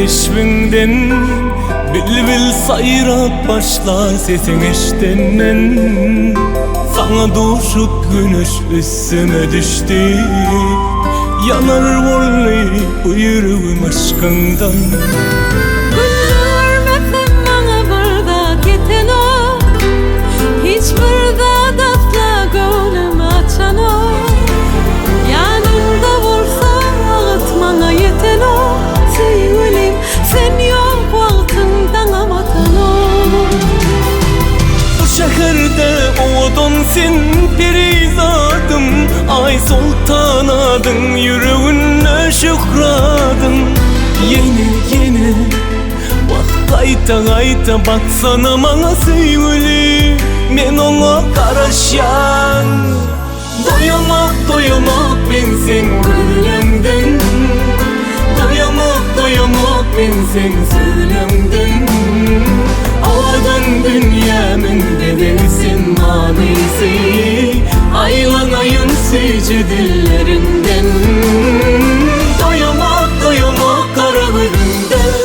keşbiňden Bilbil saýrap başlar sesiň eşdenden Saňa duşup güneş üstüme düşdi Ýanar boldy bu ýüregim yşkyňdan. Günde görmesem maňa bir zat ýetenok Hiç bir zat asla göwnümi açanok Ýanymda bolsaň wagt maňa ýetenok Söýgülim sen ýok wagtyň daňam atanok. Bu şäherde owadan sen perizadym Aý soltan adyň ýüreginde şöhradyň Ýene ýene wah gaýta gaýta baksana maňa söýgüli Men oňa garaşýan Doýamok doýamok men seň gülüňden Doýamok doýamok men seň sözleňden Owadan dünýämiň bezegi sen manysy Aýlanaýyn süýji dilleriňden Doýamok doýamok gara gözüňden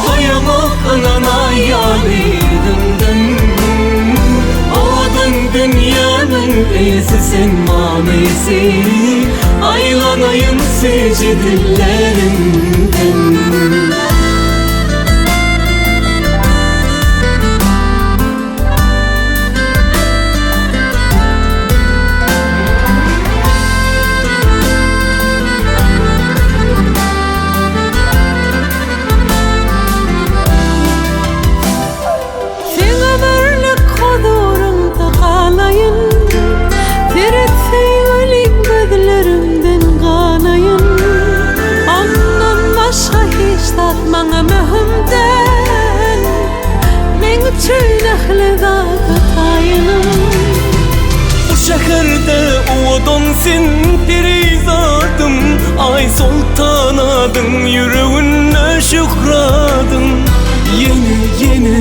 Doýamok ynanaý ýaly ýüzüňden Owadan dünýämiň eýesi sen manysy Aýlanaýyn süýji dilleriňden. Seň ömürlik huzuryňda galaýyn, Seret söýgülim gözlerimden ganaýyn. Ondan başga hiç zat maňa möhüm däl, Meň üçin ähli zada taýynym. Bu şäherde owadan sen perizadym Aý soltan adyň ýüreginde şöhradyň Ýene ýene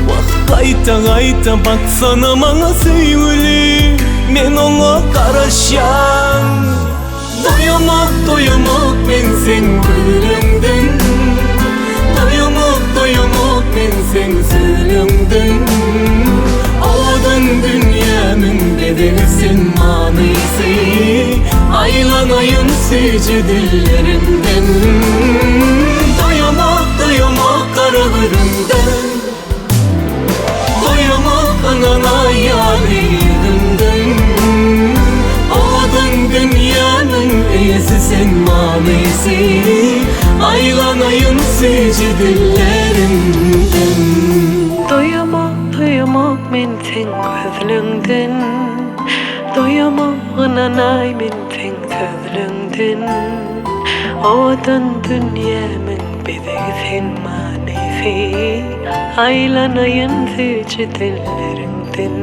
wah gaýta gaýta baksana maňa söýgüli Men oňa garaşýan Doýamok doýamok men seň gülüňden Doýamok doýamok men seň sözleňden Owadan dünýämiň bezegi sen manysy Aýlanaýyn süýji dilleriňden Doýamok doýamok gara gözüňden Doýamok ynanaý ýaly ýüzüňden Owadan dünýäniň eýesi sen manysy Aýlanaýyn süýji dilleriňden. Doýamok doýamok men seň gözleňden Doýamok ynanaý men seň sözleňden Owadan dünýämiň bezegi sen manysy Aýlanaýyn süýji dilleriňden.